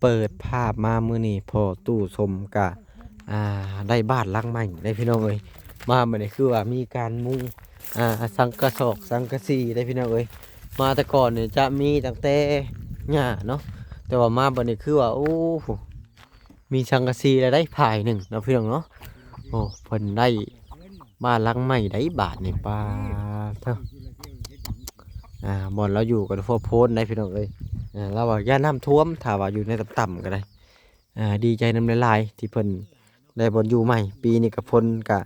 ເປີດພາບມາມື້ນີ້ ພໍ່ຕູ້ສົມກະ ອ່າ ໄດ້ບ້ານຫຼັງໃໝ່ເດ້ພີ່ນ້ອງເອີຍ. ມາມື້ນີ້ຄືວ່າມີການມຸງ ອ່າ ສັງກະສອກສັງກະສີເດ້ພີ່ນ້ອງເອີຍ. ມາແຕ່ກ່ອນນີ້ຈະມີຕັ້ງແຕ່ຫຍ້າເນາະ ແຕ່ວ່າມາບັດນີ້ຄືວ່າ ໂອ້ ມີສັງກະສີແລ້ວໄດ໋ ຝາຍໜຶ່ງເນາະພີ່ນ້ອງເນາະ. ໂອ້ ເພິ່ນໄດ້ບ້ານຫຼັງໃໝ່ໄດ໋ບາດນີ້. ປາດເທີ ອ່າ ບ່ອນລາວຢູ່ກໍພວກໂພນໄດ໋ພີ່ນ້ອງເອີຍ. ອ່າ ລາວວ່າຢ້ານນ້ຳຖ້ວມ ຖ້າວ່າຢູ່ໃນຕ່ຳໆກໍໄດ້. ອ່າ ດີໃຈນຳຫຼາຍໆ ທີ່ເພິ່ນໄດ້ບ່ອນຢູ່ໃໝ່. ປີນີ້ກໍຝົນກໍ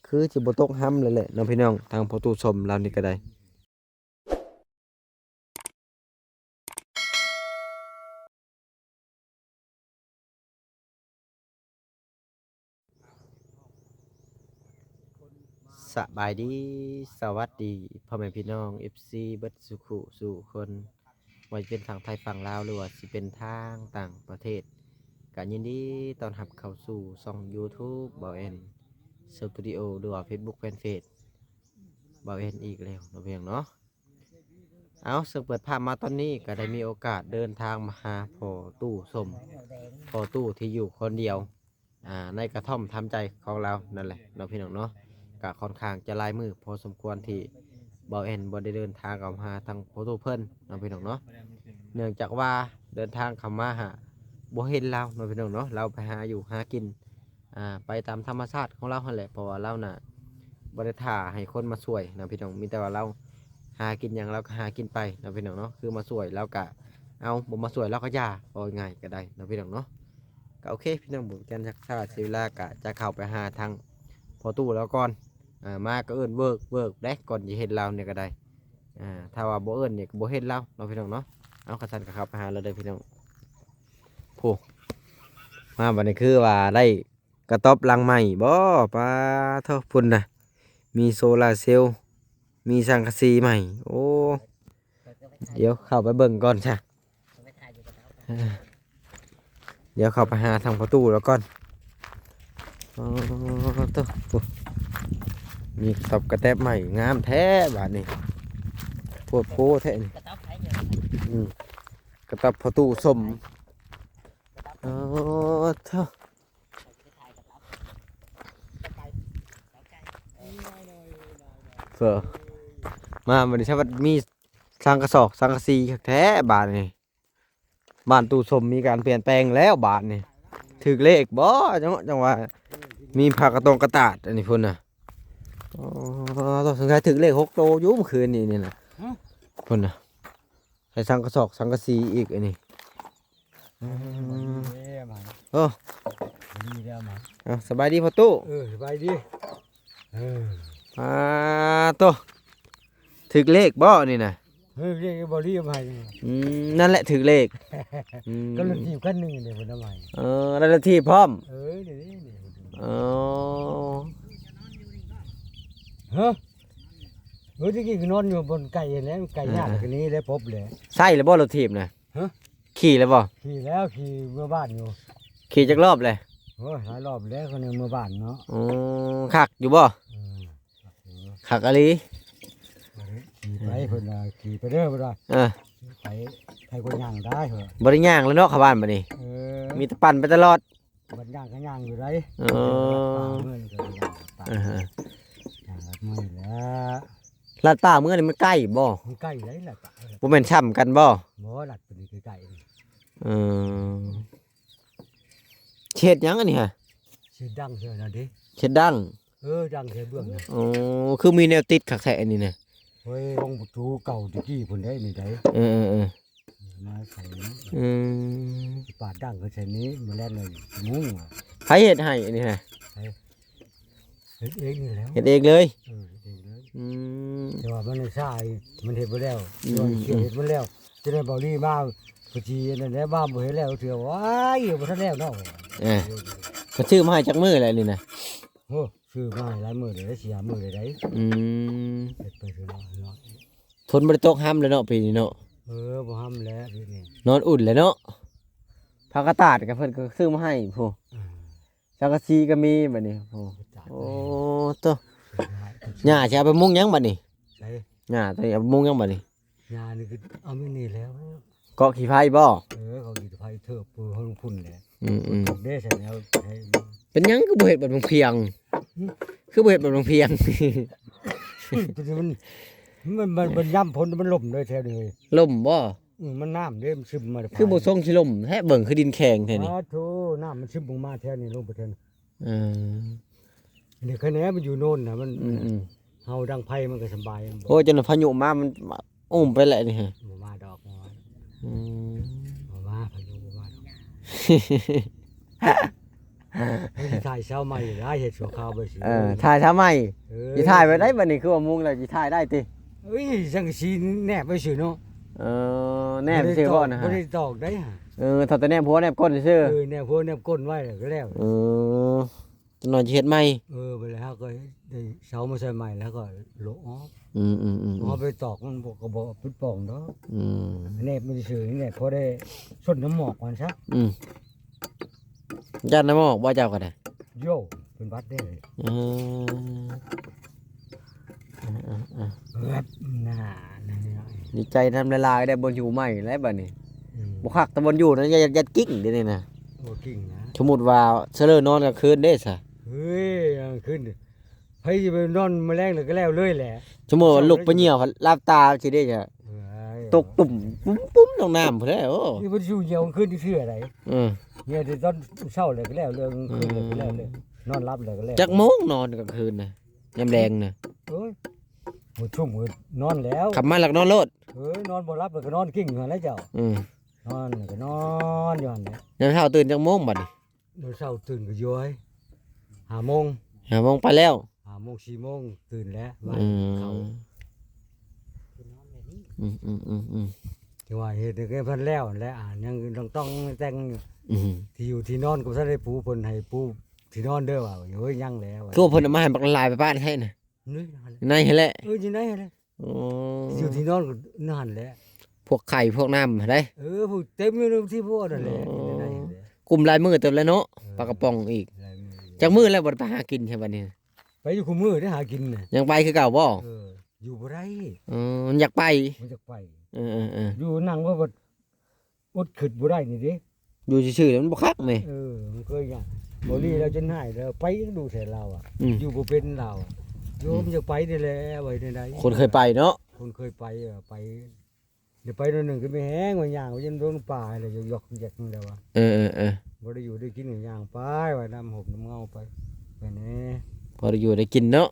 ຄືຊິບໍ່ຕົກຮຳແລ້ວແຫຼະເນາະພີ່ນ້ອງ ທາງພໍ່ຕູ້ສົມລາວນີ້ກໍໄດ້. ສະບາຍດີ ສະຫວັດດີພໍ່ແມ່ພີ່ນ້ອງ ເອັຟຊີ ເບິດສູ່ຄູ່ສູ່ຄົນ ບໍ່ວ່າຈະເປັນທາງໄທຝັ່ງລາວ ຫຼືວ່າຊິເປັນທາງຕ່າງປະເທດ ກະຍິນດີຕ້ອນຮັບເຂົ້າສູ່ຊ່ອງຢູທູບ ບ່າວແອນ ສະຕູດິໂອ ຫຼືວ່າເຟສບຸກແຟນເພຈ ບ່າວແອນອີກແລ້ວເນາະ ພີ່ນ້ອງເນາະ. ເອົາ ເຊິ່ງເປີດພາບມາຕອນນີ້ ກໍໄດ້ມີໂອກາດເດີນທາງມາຫາພໍ່ຕູ້ສົມ ພໍ່ຕູ້ທີ່ຢູ່ຄົນດຽວ ອ່າ ໃນກະທ່ອມທຳໃຈຂອງລາວນັ້ນແຫຼະເນາະ ພີ່ນ້ອງເນາະ. ກະຄ່ອນຂ້າງຈະຫຼາຍມື້ພໍສົມຄວນທີ່ບ່າວແອນບໍ່ໄດ້ເດີນທາງເຂົ້າມາຫາທາງພໍ່ຕູ້ເພິ່ນເນາະ ພີ່ນ້ອງເນາະ. ເນື່ອງຈາກວ່າເດີນທາງເຂົ້າມາຫາ ບໍ່ເຫັນລາວເນາະ ພີ່ນ້ອງເນາະ. ລາວໄປຫາຢູ່ຫາກິນ ອ່າ ໄປຕາມທຳມະຊາດຂອງລາວຫັ້ນແຫຼະ ເພາະວ່າລາວນະບໍ່ໄດ້ຖ້າໃຫ້ຄົນມາຊ່ວຍນະພີ່ນ້ອງ. ມີແຕ່ວ່າລາວຫາກິນຫຍັງລາວກໍຫາກິນໄປນະພີ່ນ້ອງເນາະ. ຄືມາຊ່ວຍລາວກະເອົາ ບໍ່ມາຊ່ວຍລາວກໍຢ່າ ເວົ້າງ່າຍໆກໍໄດ້ນະພີ່ນ້ອງເນາະ. ກໍໂອເຄພີ່ນ້ອງ ບໍ່ເປັນການຊັກຊ້າເສຍເວລາ ກະຈະເຂົ້າໄປຫາທາງພໍ່ຕູ້ລາວກ່ອນ. ອ່າ ມາກໍເອີ້ນເວີກເວີກເດ້ ກ່ອນຈະເຫັນລາວນີ້ກໍໄດ້. ອ່າ ຖ້າວ່າບໍ່ເອີ້ນນີ້ກໍບໍ່ເຫັນລາວເນາະ ພີ່ນ້ອງເນາະ. ເອົາ ຄັນຊັ້ນກໍເຂົ້າໄປຫາລາວເດີພີ່ນ້ອງ. ໂອ້ ມາບັດນີ້ຄືວ່າໄດ້ ກະຕ໊ອບຫຼັງໃໝ່ບໍ? ປາໂທ້ ພຸ້ນນະ ມີໂຊລາເຊວ ມີສັງກະສີໃໝ່. ໂອ້ ດຽວເຂົ້າໄປເບິ່ງກ່ອນຊະ. ດຽວເຂົ້າໄປຫາທາງພໍ່ຕູ້ລາວກ່ອນ. ອໍ ໂທ້ ມີກະຕ໊ອບກະແຕັບໃໝ່ ງາມແທ້ບາດນີ້. ໂພດໂພແທ້ນີ້. ອືມ ກະຕ໊ອບພໍ່ຕູ້ສົມ. ອໍ ໂທ້ ເອີ ມາບັດນີ້ຊະ ບັດມີສັງກະສອກສັງກະສີຄັກແທ້ບາດນີ້. ບ້ານຕູ້ສົມມີການປ່ຽນແປງແລ້ວບາດນີ້. ຖືກເລກບໍເນາະ ຈັ່ງວ່າມີຜ້າກະຕົງກະຕາດອັນນີ້ພຸ້ນນະ. ອໍ ສົງໄສຖືກເລກຫົກໂຕຢູ່ມື້ຄືນນີ້ນີ້ນະ. ຫຶ? ພຸ້ນນະ ໃສ່ສັງກະສອກສັງກະສີອີກອັນນີ້. ອືມ ເອີ ມາ ໂອ້ ດີແລ້ວມາ. ເອົາ ສະບາຍດີພໍ່ຕູ້. ເອີ ສະບາຍດີ. ເອີ ອາໂຕ ຖືກເລກບໍນີ້ນະ? ເອີ ເລກບໍລີເອົາໃຫ້. ອືມ ນັ້ນແຫຼະຖືກເລກ. ອືມ ກໍລົດຖີບຄັນໜຶ່ງນີ້ເພິ່ນເອົາໃຫ້. ເອີ ໄດ້ລົດຖີບພ້ອມ. ເອີ ນີ້ໆ ເອີ ຮະ? ເອີ ຕະກີ້ກໍນອນຢູ່ບ່ອນໄກ່ຫັ້ນແຫຼະ ໄກ່ຍາກ ເອີ ກໍນີ້ແຫຼະ ພົບແຫຼະ. ໃຊ້ແລ້ວບໍ່ລົດຖີບນະ? ຮະ? ຂີ່ແລ້ວບໍ່? ຂີ່ແລ້ວ ຂີ່ເມືອບ້ານຢູ່. ຂີ່ຈັກລອບແລ້ວ? ໂອ້ຍ ຫຼາຍລອບແລ້ວ ຄັນເມືອບ້ານເນາະ. ອືມ ຄັກຢູ່ບໍ່? ເອີ ຄັກຢູ່ ຄັກອີ່ຫຼີ. ຂີ່ໄປ ເພິ່ນວ່າ ຂີ່ໄປເດີ ເພິ່ນວ່າ. ເອີ ໄປ ໃຜກໍຍ່າງໄດ້ເພິ່ນ. ບໍ່ໄດ້ຍ່າງແລ້ວເນາະ ເຂົ້າບ້ານບັດນີ້. ເອີ ມີແຕ່ປັ່ນໄປຕະຫຼອດ. ບັດຍ່າງກໍຍ່າງຢູ່ໃດ໋. ເອີ ເອີ ຍ່າງລັດປ່າເມືອແຫຼະ. ລັດປ່າເມືອນີ້ມັນໃກ້ບໍ່? ມັນໃກ້ໃດ໋ ລັດປ່າ. ບໍ່ແມ່ນຊ່ຳກັນບໍ່? ບໍ່ ລັດໄປນີ້ໃກ້ໆ. ເອີ ເຮັດຫຍັງອັນນີ້ຫະ? ເຮັດດັງເທື່ອນັ້ນເດ້. ເຮັດດັງ? ເອີ ດັງແຖວເບື້ອງນະ. ໂອ້ ຄືມີແນວຕິດຄັກແທ້ອັນນີ້ນະ. ໂອ້ຍ ຂອງປະຕູເກົ່າແຕ່ກີ້ພຸ້ນເດ້ນີ້ໃດ໋. ເອີໆໆ ມາໃສ່ເນາະ. ອືມ ປາດດັງຄືໃສ່ນີ້ ມາແລ່ນໃນມຸ້ງ. ໃຜເຮັດໃຫ້ອັນນີ້ນະ? ໃຜ? ເຮັດເອງນີ້ແຫຼະ. ເຮັດເອງເລີຍ? ເອີ ເຮັດເອງເລີຍ. ອືມ ແຕ່ວ່າມັນໃນຊາຍ ມັນເຮັດບໍ່ແລ້ວ. ອືມ ແຕ່ວ່າເຮັດບໍ່ແລ້ວ ຈະໄດ້ເບົາລີມາ ປະຈີອັນນັ້ນແຫຼະ ມາບໍ່ເຮັດແລ້ວເທື່ອ. ວ້າຍ ບໍ່ທັນແລ້ວເນາະ. ເອີ ເພິ່ນຊື້ມາໃຫ້ຈັກມື້ແລ້ວນີ້ນະ? ໂອ້ ຊື້ມາໃຫ້ຫຼາຍມື້ແລ້ວ ສີ່ຫ້າມື້ແລ້ວໃດ໋. ອືມ ເຮັດໄປເທື່ອນ້ອຍໆ. ຝົນບໍ່ໄດ້ຕົກ ຮຳແລ້ວເນາະປີນີ້ເນາະ. ເອີ ບໍ່ຮຳແລ້ວປີນີ້ ນອນອຸ່ນແລ້ວເນາະ. ຜ້າກະຕາດກໍເພິ່ນກໍຊື້ມາໃຫ້ພຸ້ນ. ອືມ ສັງກະສີກໍມີບັດນີ້. ໂອ້ ໂອ້ໂຕ ຫຍ້າຊິເອົາໄປມຸງຫຍັງບັດນີ້? ໃສ? ຫຍ້າໂຕນີ້ເອົາໄປມຸງຫຍັງບັດນີ້? ຫຍ້ານີ້ຄືເອົາມື້ນີ້ແລ້ວ ເກາະຂີ້ໄພບໍ່? ເອີ ເກາະຂີ້ໄພ ເທີບຢູ່ເທິງພຸ້ນແຫຼະ. ອືມໆ ເດີຊັ້ນແລ້ວໃຫ້ ເປັນຫຍັງຄືບໍ່ເຮັດແບບພຽງ? ຫຶ? ຄືບໍ່ເຮັດແບບພຽງ? ມັນ ມັນ ມັນ ມັນຍາມຝົນມັນລົ້ມເລີຍແຖວນີ້. ລົ້ມບໍ່? ອືມ ມັນນ້ຳເດ້ ມັນຊຶມມາແຕ່ ຄືບໍ່ຊົງຊິລົ້ມແທ້ ເບິ່ງຄືດິນແຂງແທ້ນີ້. ສາທຸ ນ້ຳມັນຊຶມລົງມາແຖວນີ້ ລົງໄປແຖວນີ້. ເອີ ນີ້ຄະແນນມັນຢູ່ໂນນນະ ມັນ ອືມໆ ເຮົາດັງໄຟມັນກໍສະບາຍ. ໂອ້ຍ ຈົນພາຍຸມາ ມັນອຸ້ມໄປແຫຼະນີ້. ບໍ່ມາດອກ ບໍ່ມາ. ອືມ ບໍ່ມາ ພາຍຸບໍ່ມາດອກ. ມັນຊິຖ່າຍເຊົ້າໃໝ່ໄດ້ ເຮັດຊົ່ວຄາວໄປຊິ. ເອີ ຖ່າຍເຊົ້າໃໝ່. ເອີ ຊິຖ່າຍໄວ້ໄດ້ບັດນີ້ ຄືວ່າມຸງແລ້ວຊິຖ່າຍໄດ້ຕິ? ເອີຍ ສັງກະສີແນບໄວ້ຊື່ເນາະ. ເອີ ແນບຊື່ບໍ່ນະ? ບໍ່ໄດ້ຕອກໄດ້ຫະ. ເອີ ຖ້າແຕ່ແນບຫົວແນບກົ້ນຊື່. ເອີ ແນບຫົວແນບກົ້ນໄວ້ແລ້ວກໍແລ້ວ. ເອີ ຈັກໜ່ອຍຊິເຮັດໃໝ່. ເອີ ໄປແລ້ວເຮົາກໍໄດ້ເສົາມາໃສ່ໃໝ່ ແລ້ວກໍໂລະອອກ. ອືມໆໆໆ ເຮົາໄປຕອກມັນບໍ່ ກໍບໍ່ປິດປ່ອງດອກ. ອືມ ແນບມັນຊື່ນີ້ແຫຼະ ພໍໄດ້ຊົນນ້ຳໝອກມັນຊະ. ອືມ ຢ້ານນ້ຳໝອກບໍ່ເຈົ້າກໍໄດ້? ໂຢ ເປັນຫວັດເດ້. ເອີ ເອີໆໆ ແບບນັ້ນ ດີໃຈນຳຫຼາຍໆ ໄດ້ບ່ອນຢູ່ໃໝ່ແລ້ວບັດນີ້. ອືມ ບໍ່ຄັກແຕ່ບ່ອນຢູ່ນະ ຢ້ານ ຢ້ານກິ້ງເດ້ນີ້ນະ. ບໍ່ກິ້ງນະ. ສົມມຸດວ່າສະເລີນອນກາງຄືນເດ້ຊະ? ເຮີ້ຍ ກາງຄືນ ໃຜຊິໄປນອນມື້ແລງແລ້ວກໍແລ້ວເລີຍແຫຼະ. ສົມມຸດວ່າລຸກໄປຍ່ຽວ ຫຼັບຕາຊິເດ້ຊະ? ເອີຍ ຕົກຕຸ່ມປຸ້ມໆ ລົງນ້ຳພຸ້ນແຫຼະ. ໂອ້ ນີ້ບໍ່ໄດ້ຢູ່ຍ່ຽວກາງຄືນເທື່ອໃດ. ເອີ ຍ່ຽວແຕ່ຕອນເຊົ້າແລ້ວກໍແລ້ວເລີຍ ກາງຄືນແລ້ວກໍແລ້ວເລີຍ. ອືມ ນອນຫຼັບແລ້ວກໍແລ້ວ. ຈັກໂມງນອນກາງຄືນນະ ຍາມແລງນະ? ໂອ້ຍ ຫົວຊຸ່ມກໍນອນແລ້ວ ຄ່ຳມາແລ້ວກໍນອນໂລດ. ເອີ ນອນບໍ່ຫຼັບແລ້ວກໍນອນກິ້ງຢູ່ຫັ້ນແຫຼະເຈົ້າ. ອືມ ນອນກໍນອນຢູ່ຫັ້ນແຫຼະ. ຍາມເຊົ້າຕື່ນຈັກໂມງບັດນີ້? ມື້ເຊົ້າຕື່ນກໍຢູ່ ຫ້າໂມງ. ຫ້າໂມງໄປແລ້ວ? ຫ້າໂມງ ສີ່ໂມງຕື່ນແລ້ວ ອືມ ເຂົ້າ. ອືມໆໆໆ ທີ່ວ່າເຮັດໃຫ້ເພິ່ນແລ້ວແຫຼະ ອ່າ ຍັງຕ້ອງແຕ່ງ. ອືມ ທີ່ຢູ່ທີ່ນອນກໍບໍ່ທັນໄດ້ປູ ເພິ່ນໃຫ້ປູທີ່ນອນເດີວ່າ. ໂອ້ຍ ຍັງແລ້ວ. ຄືວ່າເພິ່ນເອົາມາໃຫ້ບັກຫຼາຍ ໄປປະໃນໃນຫັ້ນແຫຼະ? ເອີ ຢູ່ໃນຫັ້ນແຫຼະ. ໂອ້ ຢູ່ທີ່ນອນກໍນັ້ນແຫຼະ ພວກໄຂ່ພວກນ້ຳຫັ້ນເດ້. ເອີ ພວກເຕັມຢູ່ທີ່ພວກນັ້ນແຫຼະ. ໂອ້ ຢູ່ໃນນັ້ນແຫຼະ ກຸ້ມຫຼາຍມື້ເຕີບແລ້ວເນາະ. ເອີ ປາກະປ໋ອງອີກ ຫຼາຍມື້. ຈັກມື້ແລ້ວບໍ່ໄດ້ໄປຫາກິນໃຊ່ບັດນີ້? ໄປຢູ່ຄູ່ມື້ໄດ້ຫາກິນນະ. ຍັງໄປຄືເກົ່າບໍ່? ເອີ ຢູ່ບໍ່ໄດ້. ເອີ ມັນຢາກໄປ ມັນຢາກໄປ. ເອີໆໆ ຢູ່ນັ່ງວ່າ ອົດຄຶດບໍ່ໄດ້ນີ້ເດ້ ຢູ່ຊື່ໆ ແລ້ວມັນບໍ່ຄັກແມ. ເອີ ມັນເຄີຍຫຍັງ ບໍ່ລີແລ້ວຈົນຫາຍແລ້ວ ໄປດູແທນລາວອະ. ອືມ ຢູ່ບໍ່ເປັນລາວອະ ໂຍມ ອືມ ຢາກໄປນີ້ແຫຼະ ໄວ້ແນວໃດ. ຄົນເຄີຍໄປເນາະ ຄົນເຄີຍໄປ ເອີ ໄປ ໄດ້ໄປໜ້ອຍໜຶ່ງກໍມີແຮງວ່າຍ່າງໄປຈົນລົງປ່າແລ້ວ ຢອກໆແຢກໆແລ້ວວ່າ. ເອີໆໆ ບໍ່ໄດ້ຢູ່ໄດ້ກິນກໍຍ່າງໄປ ວ່ານຳຮົ່ມນຳເງົາໄປ ໄປແດ່ ພໍໄດ້ຢູ່ໄດ້ກິນເນາະ.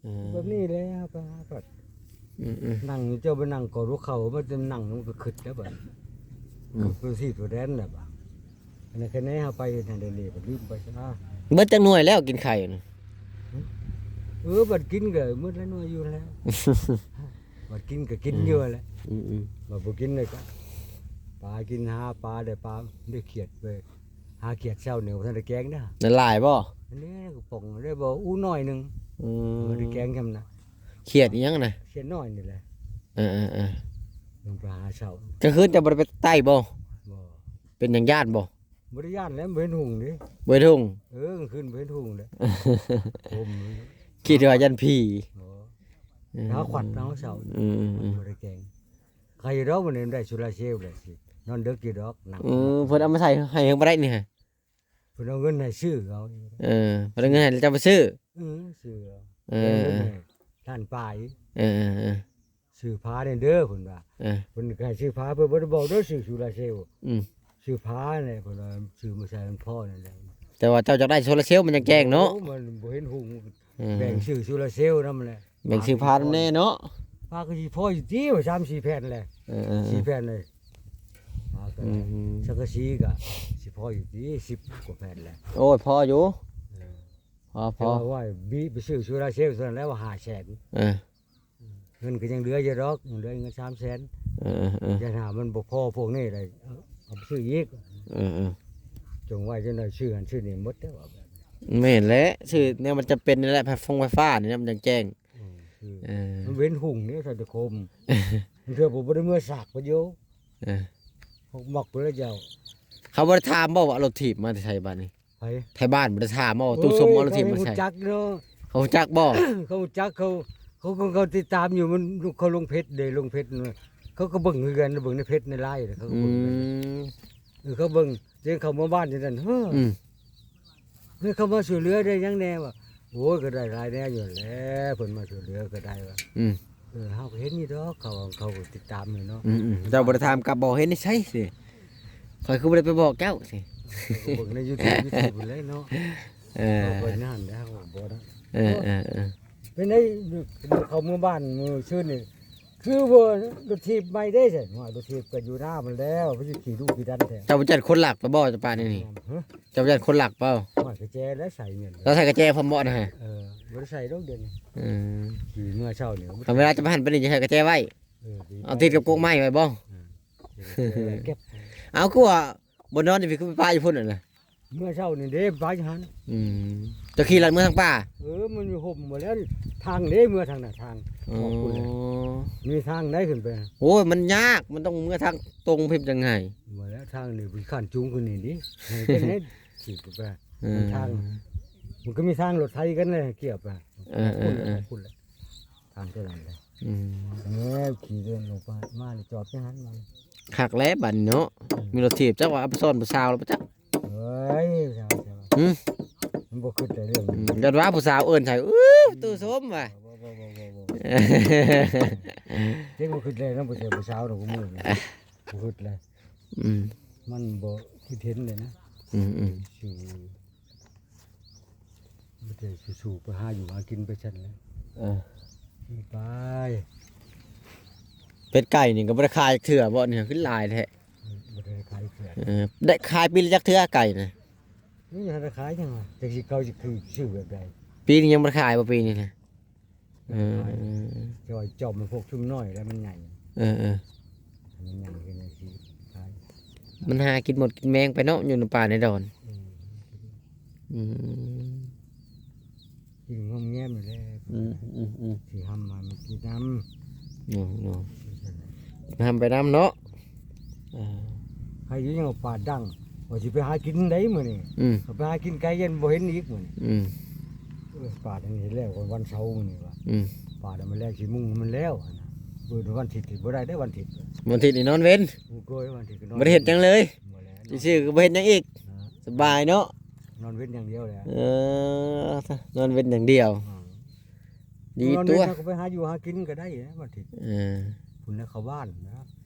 ອືມ ເອີ ແບບນີ້ແຫຼະ ເຮົາໄປຫາພັດ. ອືມໆ ນັ່ງຢູ່ ເຈົ້າໄປນັ່ງກອດຫົວເຂົ່າ ມັນຈະນັ່ງ ມັນກໍຄຶດແລ້ວບັດ. ອືມ ຄຶດໄປຊີ້ຕົວແດນແຫຼະບາດ. ອັນນັ້ນ ຄະແນນເຮົາໄປຫັ້ນ ດຽວນີ້ກໍລືມໄປຊະ. ເບິດຈັກໜ່ວຍແລ້ວກິນໄຂ່ນະ? ເອີ ບັດກິນກໍໝົດຫຼາຍໜ່ວຍຢູ່ແລ້ວ ບັດກິນກໍກິນ ອືມ ຢູ່ແຫຼະ. ອືມໆ ບັດບໍ່ກິນເລີຍກໍ ປາກິນ ຫາປາໄດ້ປາ ໄດ້ຂຽດໄປ ຫາຂຽດເຊົ້ານີ້ບໍ່ທັນໄດ້ແກງເດີ. ໄດ້ຫຼາຍບໍ່? ອັນນີ້ກະປ໋ອງໄດ້ບໍ່ ອູ້ໜ້ອຍໜຶ່ງ. ອືມ ບໍ່ໄດ້ແກງຊ້ຳນະ. ຂຽດອີ່ຫຍັງນະ? ຂຽດນ້ອຍນີ້ແຫຼະ. ເອີໆໆ ລົງໄປຫາເຊົ້າ. ກາງຄືນເຈົ້າບໍ່ໄດ້ໄປໃຕ້ບໍ່? ບໍ່. ເປັນຫຍັງ ຢ້ານບໍ່? ບໍ່ໄດ້ຢ້ານແຫຼະ ບໍ່ເຫັນຮຸ່ງເດ້. ບໍ່ເຫັນຮຸ່ງ? ເອີ ກາງຄືນບໍ່ເຫັນຮຸ່ງເດ້. ໂອ້ ຄິດວ່າຢ້ານຜີ. ບໍ່. ເອີ ຫາຂວັດເອົາເຊົ້າ. ອືມໆໆ ບໍ່ໄດ້ແກງ. ໃຄຢູ່ດອກ ມື້ນີ້ໄດ້ໂຊລາເຊວແລ້ວຊິ ນອນເດິກຢູ່ດອກ. ນັ່ງ ເອີ ເພິ່ນເອົາມາໃສ່ໃຫ້ເຮົາບໍ່ໄດ້ນີ້ຫະ? ເພິ່ນເອົາເງິນໃຫ້ຊື້ເອົາ. ເອີ ເພິ່ນເອົາເງິນໃຫ້ເຈົ້າໄປຊື້. ເອີ ຊື້ເອົາ. ເອີ ເອົາເງິນໃຫ້ລ້ານປາຍ. ເອີໆໆ ຊື້ຜ້າແດ່ເດີ ເພິ່ນວ່າ. ເອີ ເພິ່ນກໍໃຫ້ຊື້ຜ້າ ເພິ່ນບໍ່ໄດ້ບອກເດີ ຊື້ໂຊລາເຊວ. ອືມ ຊື້ຜ້າແຫຼະ ເພິ່ນວ່າ ຊື້ມາໃສ່ມັນພໍນັ້ນແຫຼະ. ແຕ່ວ່າເຈົ້າຢາກໄດ້ໂຊລາເຊວ ມັນຈັ່ງແຈ້ງເນາະ. ໂອ້ ມັນບໍ່ເຫັນຮຸ່ງ. ເອີ ແບ່ງຊື້ໂຊລາເຊວນຳແຫຼະ ແບ່ງຊື້ຜ້ານຳແດ່ເນາະ. ຜ້າກໍຊິພໍຢູ່ຕິ ວ່າສາມສີ່ແຜ່ນແຫຼະ. ເອີໆໆ ສີ່ແຜ່ນເລີຍ. ຜ້າກໍໄດ້ ອືມ ສັງກະສີກໍຊິພໍຢູ່ຕິ ສິບກວ່າແຜ່ນແຫຼະ. ໂອ້ຍ ພໍຢູ່. ເອີ ພໍ ພໍ ແຕ່ວ່າ ວ່າບີໄປຊື້ໂຊລາເຊວເທົ່ານັ້ນແຫຼະວ່າຫ້າແສນ. ເອີ ເງິນກໍຍັງເຫຼືອຢູ່ດອກ ຍັງເຫຼືອເງິນສາມແສນ. ເອີໆໆ ຢ້ານຫາມັນບໍ່ພໍພວກນີ້ໄດ໋ ເອົາ ເອົາໄປຊື້ອີກ. ເອີໆ ຈົ່ງໄວ້ຈັ່ງໃດ ຊື້ຫັ້ນຊື້ນີ້ໝົດແລ້ວ. ແມ່ນແຫຼະ ຊື້ແນວມັນຈຳເປັນນີ້ແຫຼະ ໄຟຟົງໄຟຟ້ານີ້ນະ ມັນຈັ່ງແຈ້ງ. ອືມ ເອີ ມັນເຫັນຮຸ່ງນີ້ ໄຟຕະໂຄມ ເທື່ອບໍ່ໄດ້ເມືອສາກປະໂຍ. ເອີ ພວກໝອກໄປແລ້ວເຈົ້າ. ເຂົາບໍ່ໄດ້ຖາມບໍ່ວ່າເອົາລົດຖີບມາແຕ່ໃສບາດນີ້? ໃຜ? ໄທບ້ານບໍ່ໄດ້ຖາມບໍ່ວ່າຕູ້ສົມເອົາລົດຖີບມາໃສ? ເຂົາຮູ້ຈັກເນາະ ເຂົາຮູ້ຈັກບໍ່? ເຂົາຮູ້ຈັກ ເຂົາ ເຂົາ ເຂົາ ເຂົາຕິດຕາມຢູ່ ມັນ ເຂົາລົງເຟສເດ້ ລົງເຟສ ເຂົາກໍເບິ່ງຄືກັນ ເບິ່ງໃນເຟສໃນໄລນ໌ ເຂົາກໍເບິ່ງ. ອືມ ເອີ ເຂົາເບິ່ງ ເຈົ້າເຂົ້າເມືອບ້ານຈັ່ງຊັ້ນ ເຮີ້ ອືມ ເຮີ້ ເຂົາມາຊ່ວຍເຫຼືອໄດ້ຫຍັງແດ່ວະ? ໂອ້ຍ ກໍໄດ້ຫຼາຍແນວຢູ່ແຫຼະ ເພິ່ນມາຊ່ວຍເຫຼືອກໍໄດ້ວະ ອືມ ເອີ ເຮົາກໍເຫັນຢູ່ດອກ ເຂົາ ເຂົາກໍຕິດຕາມຢູ່ເນາະ ອືມໆ ເຈົ້າບໍ່ໄດ້ຖາມກັບບໍ່ ເຫັນໃນໃສຊິ? ຂ້ອຍຄືບໍ່ໄດ້ໄປບອກເຈົ້າຊິ? ເຂົາກໍເບິ່ງໃນຢູທູບ ຢູທູບພຸ້ນແຫຼະເນາະ ເອີ ເຂົາເບິ່ງນັ້ນແຫຼະ ເຮົາກໍບໍ່ໄດ້ ເອີໆໆ ເປັນໄດ ເຂົ້າເມືອບ້ານມື້ຊືນນີ້ ຄືວ່າລົດຖີບໃໝ່ເດ້ຊັ້ນ ວ່າລົດຖີບກໍຢູ່ໜ້າມັນແລ້ວ ໄປຊິຂີ່ດຸຂີ່ດັນແທ້ ເຈົ້າບໍ່ຢ້ານຄົນລັກໄປບໍ່ ເຈົ້າປານນີ້? ຮະ? ເຈົ້າຢ້ານຄົນລັກບໍ່? ວ່າກະແຈແລ້ວໃສ່ເງິນ ລາວໃສ່ກະແຈພ້ອມບໍ່ນະ? ເອີ ບໍ່ໄດ້ໃສ່ດອກດຽວນີ້ ອືມ ຂີ່ເມືອເຊົ້ານີ້ ຄັນເວລາຈະມາຫັ້ນໄປນີ້ ຈະໃສ່ກະແຈໄວ້ ເອີ ເອົາຕິດກັບກົກໄມ້ໄວ້ບໍ່? ເອີ ເກັບ ເອົາ ຄືວ່າບໍ່ນອນຢູ່ພີ້ ຄືໄປປະຢູ່ພຸ້ນນະ? ເມື່ອເຊົ້ານີ້ເດ້ ໄປຫັ້ນ ອືມ ເຈົ້າຂີ່ລັດເມືອທາງປ່າ? ເອີ ມັນຢູ່ຮົ່ມໝົດແລ້ວ ທາງເດ້ ເມືອທາງນັ້ນ ທາງ ອໍ ອອກພຸ້ນແຫຼະ ມີທາງໃດຂຶ້ນໄປ? ໂອ້ຍ ມັນຍາກ ມັນຕ້ອງເມືອທາງຕົງເພິ່ນຈັ່ງໃຫ້ ບໍ່ແລ້ວ ທາງນີ້ເພິ່ນຂັ້ນສູງຂຶ້ນນີ້ເດ້ ໃຫ້ເພິ່ນເຮັດຂີ່ໄປ ເອີ ມັນທາງ ມັນກໍມີທາງລົດໄຖກັນແຫຼະ ກ່ຽວໄປ ເອີໆໆ ພຸ້ນແຫຼະ ທາງຕົວນັ້ນແຫຼະ ອືມ ແມ່ນຂີ່ເດີນລົງໄປ ມານີ້ຈອດຈັ່ງຫັ້ນ ຄັກແຫຼະບັດນີ້ເນາະ ອືມ ມີລົດຖີບ ຈັກວ່າເອົາໄປຊ້ອນຜູ້ສາວແລ້ວບໍ່ຈັກ ເອີຍ ຢ່າ ຢ່າ ຫືມ ມັນບໍ່ຄິດແຕ່ເລື່ອງ ອືມ ຢ້ານວ່າຜູ້ສາວເອີ້ນໃສ່ ອື້ ຕູ້ສົມວ່າ ບໍ່ ບໍ່ ບໍ່ ບໍ່ ບໍ່ ເຈັກບໍ່ຄິດແລ້ວນຳ ຜູ້ຊາຍຜູ້ສາວນຳ ຜູ້ມື້ນີ້ ບໍ່ຄິດແລ້ວ ອືມ ມັນບໍ່ຄິດເຫັນເລີຍນະ ອືມໆ ຊິ ມີແຕ່ສູ້ໆ ໄປຫາຢູ່ຫາກິນໄປຊັ້ນແຫຼະ ເອີ ໄປ ເປັດໄກ່ນີ້ກໍບໍ່ໄດ້ຂາຍຈັກເທື່ອບໍ່ ນີ້ຄືຫຼາຍແທ້? ອືມ ບໍ່ໄດ້ຂາຍເທື່ອ ເອີ ໄດ້ຂາຍປີລະຈັກເທື່ອໄກ່ນະ? ນີ້ຫາໄດ້ຂາຍຫຍັງວະ ຈັກຊິເຂົາຊິຄືຊື້ແບບໃດ? ປີນີ້ຍັງບໍ່ໄດ້ຂາຍບໍ່ ປີນີ້ນະ? ເອີ ຈອຍຈອມໃຫ້ພວກຊຸມນ້ອຍແລ້ວມັນໃຫຍ່ ເອີໆ ມັນໃຫຍ່ຂຶ້ນຈັ່ງຊີ້ຂາຍ ມັນຫາກິນມົດກິນແມງໄປເນາະ ຢູ່ໃນປ່າໃນດອນ ອືມ ອືມ ກິນງອມແງມນີ້ແຫຼະ ອືມໆໆ ຊິຫາມາມັນກິນນຳ ໂດຍໆ ຫາມໄປນຳເນາະ ເອີ ໃຜຢູ່ຍັງວ່າປ່າດັງ ວ່າຊິໄປຫາກິນໃດມື້ນີ້ ອືມ ເຂົາໄປຫາກິນໄກເຢັນບໍ່ເຫັນອີກມື້ນີ້ ອືມ ເອີ ປ່ານີ້ເຫັນແລ້ວວັນເສົາມື້ນີ້ວ່າ ອືມ ປ່ານີ້ມັນແລງຊິມຸງໃຫ້ມັນແລ້ວຫັ້ນນະ ມື້ວັນທິດນີ້ບໍ່ໄດ້ເດ້ ວັນທິດ ວັນທິດນີ້ນອນເວັນ ໂອ້ຍ ວັນທິດກໍນອນ ບໍ່ໄດ້ເຮັດຫຍັງເລີຍ ບໍ່ແລ້ວ ຊື່ໆ ກໍບໍ່ເຮັດຫຍັງອີກ ອ່າ ສະບາຍເນາະ ນອນເວັນຢ່າງດຽວແຫຼະ ເອີ ນອນເວັນຢ່າງດຽວ ອ່າ ດີຕົວະ ນອນເວັນເຮົາກໍໄປຫາຢູ່ຫາກິນກໍໄດ້ເດ້ ວັນທິດ ເອີ ພຸ້ນນະ ເຂົ້າບ້ານນະ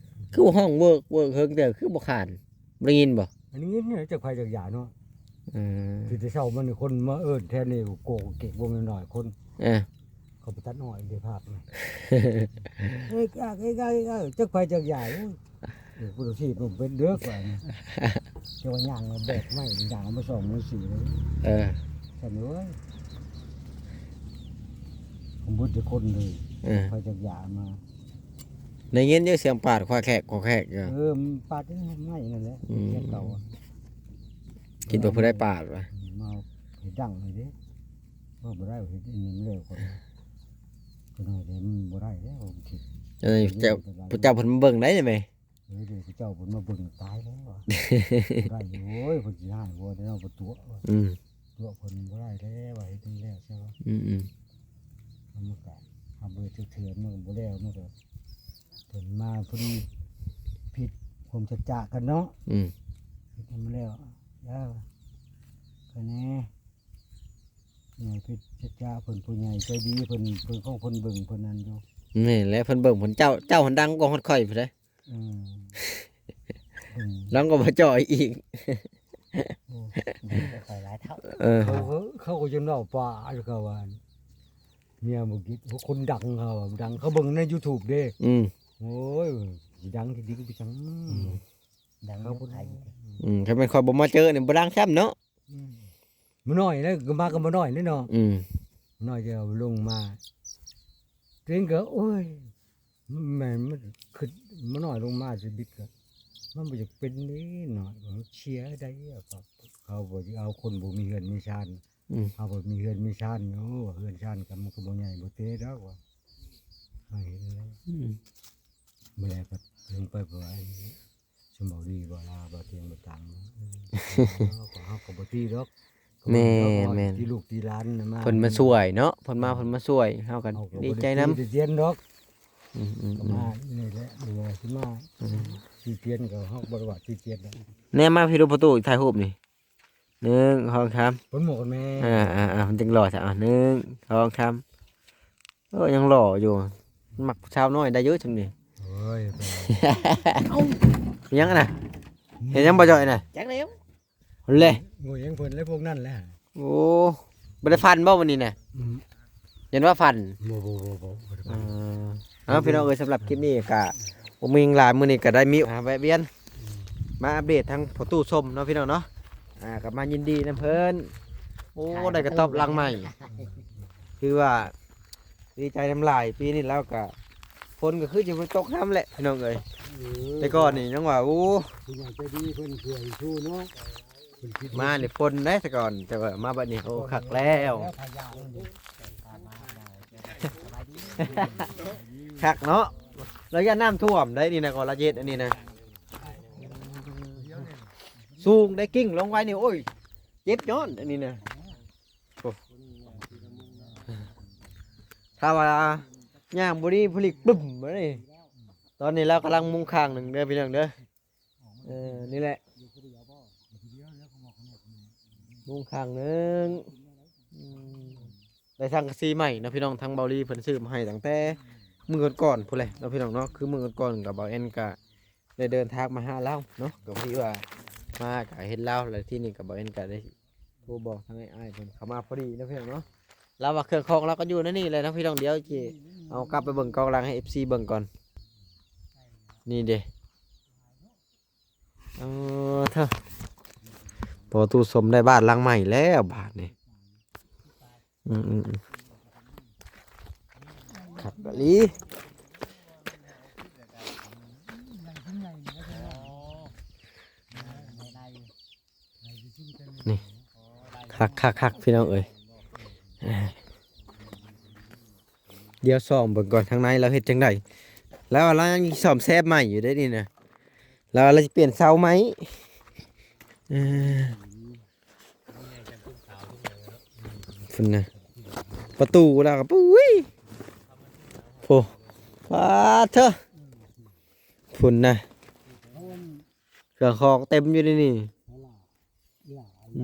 ຄືວ່າຮ້ອງເວີກ ເວີກເຫິງແຕ່ຄືບໍ່ຂານ ບໍ່ໄດ້ຍິນບໍ່? ອັນນີ້ຍິນ ຈັກໃຜຈັກຢາເນາະ ເອີ ຄືແຕ່ເຊົ້າມານີ້ຄົນມາເອີ້ນແຖວນີ້ ໂກກເກກວົງນ້ອຍໆ ຄົນ ເອີ ເຂົາໄປຕັດອ້ອຍເດ້ພາບນະ ເອີກອາກ ເອີກອາກ ເອີກອາກ ຈັກໃຜຈັກຢາ ໂອ້ຍ ເອີ ຜູ້ທີ່ລົງເປັນເດີກວ່ານີ້ ເຈົ້າວ່າຍ່າງມາແບກໄມ້ ຍ່າງມາສອງມາສີ່ເລີຍ ເອີ ຊັ້ນເອີຍ ຄົນເບິດແຕ່ຄົນເລີຍ ເອີ ໃຜຈັກຢາມາ ໄດ້ຍິນຢູ່ສຽງປາດຄວາແຂກ ຄວາແຂກຢູ່ ເອີ ປາດຢູ່ໃນໄມ້ນັ້ນແຫຼະ ອືມ ເຂດເກົ່າ ຄິດວ່າຜູ້ໃດປາດວະ ມາເຮັດດັງເລີຍເດ້ ເວົ້າບໍ່ໄດ້ ເຮັດອັນນີ້ມັນແລ້ວກ່ອນ ກໍໜ້ອຍແຕ່ມັນບໍ່ໄດ້ແລ້ວ ຄິດ ເອີ ເຈົ້າ ຜູ້ເຈົ້າເພິ່ນມາເບິ່ງໄດ້ແມ່ ເອີ ເດີ ເຈົ້າເພິ່ນມາເບິ່ງຕາຍແລ້ວ ໄດ້ຢູ່ ໂອ້ຍ ເພິ່ນຊິຮ້າຍບໍ່ໄດ້ເນາະ ບໍ່ຕົວະ ອືມ ຕົວະເພິ່ນບໍ່ໄດ້ແລ້ວວ່າ ເຮັດນີ້ແລ້ວຊະ ອືມໆ ມັນກໍຫາເບີຖືກເຖືອນ ມັນກໍບໍ່ແລ້ວ ມັນກໍເພິ່ນມາພໍດີຜິດຄວາມສັດຈະກັນເນາະ ອືມ ຜິດໃຫ້ມັນແລ້ວ ຢ່າ ກໍແນ່ ໃຫຍ່ຜິດສັດຈະ ເພິ່ນຜູ້ໃຫຍ່ໃຈດີ ເພິ່ນ ເພິ່ນຂອງເພິ່ນເບິ່ງ ເພິ່ນນັ້ນຢູ່ ແມ່ນແຫຼະ ເພິ່ນເບິ່ງເພິ່ນ ເຈົ້າ ເຈົ້າຫັ້ນດັງກວ່າຮອດຂ້ອຍພຸ້ນເດ້ ອືມ ອືມ ດັງກວ່າພໍ່ຈ້ອຍອີກ ໂອ້ ດີກວ່າຂ້ອຍຫຼາຍເທົ່າ ເອີ ເຂົາ ເຂົາ ເຂົາກໍຈົນເວົ້າປາຢູ່ ເຂົາວ່າ ເມຍບໍ່ກິດ ຄົນດັງ ເຂົາວ່າດັງ ເຂົາເບິ່ງໃນຢູທູບເດ້ ອືມ ໂອ້ຍ ຊິດັງຊິດິງໄປຈັ່ງ ອືມ ດັງຢູ່ໄທ ອືມ ຄັນແມ່ນຂ້ອຍບໍ່ມາເຈີນີ້ບໍ່ດັງຊ້ຳເນາະ ອືມ ມານ້ອຍເດ້ ກໍມາກັບມານ້ອຍເດ້ເນາະ ອືມ ມານ້ອຍຈະລົງມາ ຕົວເອງກໍ ໂອ້ຍ ແມ່ນ ມັນຄິດມານ້ອຍລົງມາຊີວິດກໍ ມັນບໍ່ຢາກເປັນເດ້ນ້ອຍ ເຂົາເຊຍໄດ້ ເຂົາບໍ່ຊິເອົາຄົນບໍ່ມີເຮືອນມີຊານ ອືມ ເຮົາບໍ່ມີເຮືອນມີຊານ ໂອ້ ເຮືອນຊານກໍມັນກໍບໍ່ໃຫຍ່ບໍ່ເຕດອກວ່າ ເຮົາເຫັນແລ້ວ ອືມ ມື້ແລກກໍລົງໄປ ເພາະວ່າ ສຳເບົາດີບໍ່ລາບໍ່ຕຽງບໍ່ຕັງ ເຮົາກໍບໍ່ຕີດອກ ແມ່ນໆ ຕີລູກຕີຫຼານນະມາ ເພິ່ນມາຊ່ວຍເນາະ ເພິ່ນມາ ເອີ ເພິ່ນມາຊ່ວຍ ເຮົາກໍດີໃຈນຳ ເຮົາກໍບໍ່ໄດ້ຕີໄດ້ຕຽນດອກ ອືມໆໆ ກໍມານີ້ແຫຼະ ບໍ່ວ່າຊິມາ ອືມ ຊິປ່ຽນກໍເຮົາບໍ່ໄດ້ວ່າຊິປ່ຽນດອກ ແນມມາພີ້ດູ ພໍ່ຕູ້ ຖ່າຍຮູບນີ້ ໜຶ່ງ ສອງ ສາມ ຄົນໝູ່ກັນແມ່ ອ່າໆໆ ມັນຈຶ່ງຫຼໍ່ຊະ ອ່າ ໜຶ່ງ ສອງ ສາມ ເອີ ຍັງຫຼໍ່ຢູ່ ມັກສາວນ້ອຍໄດ້ຢູ່ຊ່ຳນີ້ ໂອ້ຍ ເອົ້າ ຫຍັງຫັ້ນນະ ເຫັນຫຍັງບໍ່ຈ້ອຍນະ ຈັກແລ້ວ ເລີຍ ໂອ້ຍ ຍັງເພິ່ນແລະພວກນັ້ນແຫຼະ ໂອ້ ບໍ່ໄດ້ຝັນບໍ່ມື້ນີ້ນະ ອືມ ຢ້ານວ່າຝັນ ບໍ່ ບໍ່ ບໍ່ ບໍ່ ບໍ່ໄດ້ຝັນ ເອີ ເອົາ ພີ່ນ້ອງເອີຍ ສຳລັບຄລິບນີ້ກະບໍ່ມີຫຍັງຫຼາຍ ມື້ນີ້ກະໄດ້ມີ ອ່າ ແວະວຽນ ອືມ ມາອັບເດດທາງພໍ່ຕູ້ຊົມເນາະ ພີ່ນ້ອງເນາະ ອ່າ ກະມາຍິນດີນຳເພິ່ນ ໂອ້ ໄດ້ກະຕອບຫຼັງໃໝ່ ອືມ ຄືວ່າ ດີໃຈນຳຫຼາຍ ປີນີ້ລາວກະ ຝົນກະຄືຊິບໍ່ຕົກນຳແຫຼະພີ່ນ້ອງເອີຍ ເອີ ແຕ່ກ່ອນນີ້ຍັງວ່າ ໂອ້ ຜູ້ໃຫຍ່ໃຈດີເພິ່ນຊ່ວຍຊູເນາະ ເພິ່ນຄິດ ມານີ້ຝົນເດ້ແຕ່ກ່ອນ ແຕ່ວ່າມາບັດນີ້ ໂອ້ ຄັກແລ້ວ ຄັກເນາະ ລະຢ້ານນ້ຳຖ້ວມໄດ໋ນີ້ນະ ກໍລະເຈັດອັນນີ້ນະ ສູງໄດ໋ ກິ້ງລົງໄວນີ້ ໂອ້ຍ ເຈັບຍ້ອນອັນນີ້ນະ ໂອ້ ຖ້າວ່າຍ່າງບໍ່ດີຜະລິກປຶ້ມມານີ້ ຕອນນີ້ລາວກຳລັງມຸງຂ້າງໜຶ່ງເດີພີ່ນ້ອງເດີ ເອີ ນີ້ແຫຼະ ມຸງຂ້າງໜຶ່ງ ອືມ ໄດ້ສັງກະສີໃໝ່ເນາະພີ່ນ້ອງ ທາງເບົາລີເພິ່ນຊື້ມາໃຫ້ຕັ້ງແຕ່ມື້ກ່ອນໆພຸ້ນແຫຼະເນາະ ພີ່ນ້ອງເນາະ ຄືມື້ກ່ອນໆ ກະເບົາແອນກະ ໄດ້ເດີນທາງມາຫາລາວເນາະ ກໍພໍດີວ່າມາກໍເຫັນລາວ ແລ້ວທີນີ້ກໍບໍ່ເຫັນ ກໍໄດ້ໂທບອກທາງອ້າຍໆເພິ່ນເຂົ້າມາພໍດີເນາະ ພີ່ນ້ອງເນາະ ລາວວ່າເຄື່ອງຂອງລາວກໍຢູ່ໃນນີ້ແຫຼະເນາະ ພີ່ນ້ອງ ດຽວຊິເອົາກັບໄປເບິ່ງກອງຫຼັງໃຫ້ເອັຟຊີເບິ່ງກ່ອນ ນີ້ເດ້ ເອີ ເທີ ພໍຕູ້ສົມໄດ້ບ້ານຫຼັງໃໝ່ແລ້ວບາດນີ້. ອືມໆໆ ຄັກອີ່ຫຼີ ນີ້ ຄັກໆໆ ພີ່ນ້ອງເອີຍ ດຽວສ່ອງເບິ່ງກ່ອນ ທາງໃນລາວເຮັດຈັ່ງໃດ ລາວວ່າລາວຍັງຊິສ້ອມແຊມໃໝ່ຢູ່ເດ້ນີ້ນະ ລາວວ່າລາວຊິປ່ຽນເສົາໃໝ່ ເອີ ພຸ້ນນະ ປະຕູລາວກໍ ປຸ້ຍ ໂອ້ ປາດເທີ ພຸ້ນນະ ເຄື່ອງຂອງເຕັມຢູ່ໃນນີ້ ອື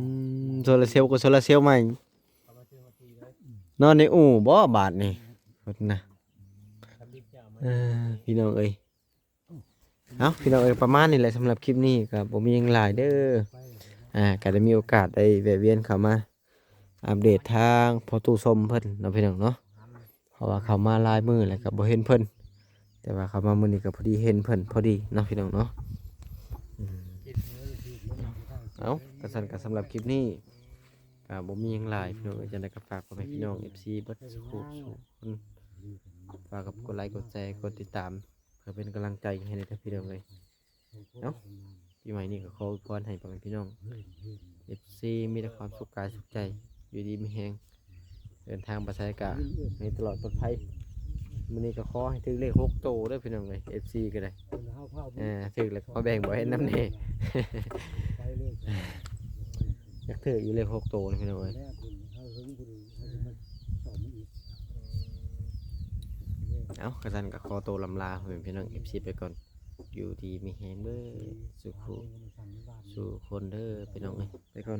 ມ ໂຊລາເຊວກໍໂຊລາເຊວໃໝ່ ນອນໃນອູ່ບໍບາດນີ້ ພຸ້ນນະ ເອີ ພີ່ນ້ອງເອີຍ. ເອົາ ພີ່ນ້ອງເອີຍ ປະມານນີ້ແຫຼະ ສຳລັບຄລິບນີ້ກໍບໍ່ມີຫຍັງຫຼາຍເດີ ອ່າ ກໍໄດ້ມີໂອກາດໄດ້ແວະວຽນເຂົ້າມາອັບເດດທາງພໍ່ຕູ້ສົມເພິ່ນເນາະ ພີ່ນ້ອງເນາະ ເພາະວ່າເຂົ້າມາຫຼາຍມື້ແລ້ວກໍບໍ່ເຫັນເພິ່ນ ແຕ່ວ່າເຂົ້າມາມື້ນີ້ກໍພໍດີເຫັນເພິ່ນພໍດີເນາະ ພີ່ນ້ອງເນາະ ອືມ ເອົາ ກະຊັ້ນກໍສຳລັບຄລິບນີ້ກໍບໍ່ມີຫຍັງຫຼາຍ ພີ່ນ້ອງເອີຍ ຈັ່ງໃດກໍຝາກພໍ່ແມ່ພີ່ນ້ອງ ເອັຟຊີ ເບິດສູ່ຜູ້ສູ່ຄົນ ຝາກກົດໄລກົດແຊ ກົດຕິດຕາມ ເພື່ອເປັນກຳລັງໃຈໃຫ້ແດ່ເດີພີ່ນ້ອງເອີຍ ເອົ້າ ປີໃໝ່ນີ້ກໍຂໍອວຍພອນໃຫ້ພໍ່ແມ່ພີ່ນ້ອງ ເອັຟຊີ ມີແຕ່ຄວາມສຸກກາຍສຸກໃຈ ຢູ່ດີມີແຮງ ເດີນທາງໄປໃສກະໃຫ້ຕະຫຼອດປອດໄພ ມື້ນີ້ກໍຂໍໃຫ້ຖືກເລກຫົກໂຕເດີພີ່ນ້ອງເອີຍ ເອັຟຊີ ກໍໄດ້ ເອີ ຖືກແລ້ວກໍມາແບ່ງບໍ່ເຫັນນຳແດ່ ຢາກຖືກຢູ່ເລກຫົກໂຕນີ້ພີ່ນ້ອງເອີຍ ເອົາ ກະຊັ້ນກໍຂໍໂຕລຳລາພໍ່ແມ່ພີ່ນ້ອງ ເອັຟຊີ ໄປກ່ອນ ຢູ່ດີມີແຮງເບີດສູ່ຜູ້ສູ່ຄົນເດີພີ່ນ້ອງເອີຍ ໄປກ່ອນ.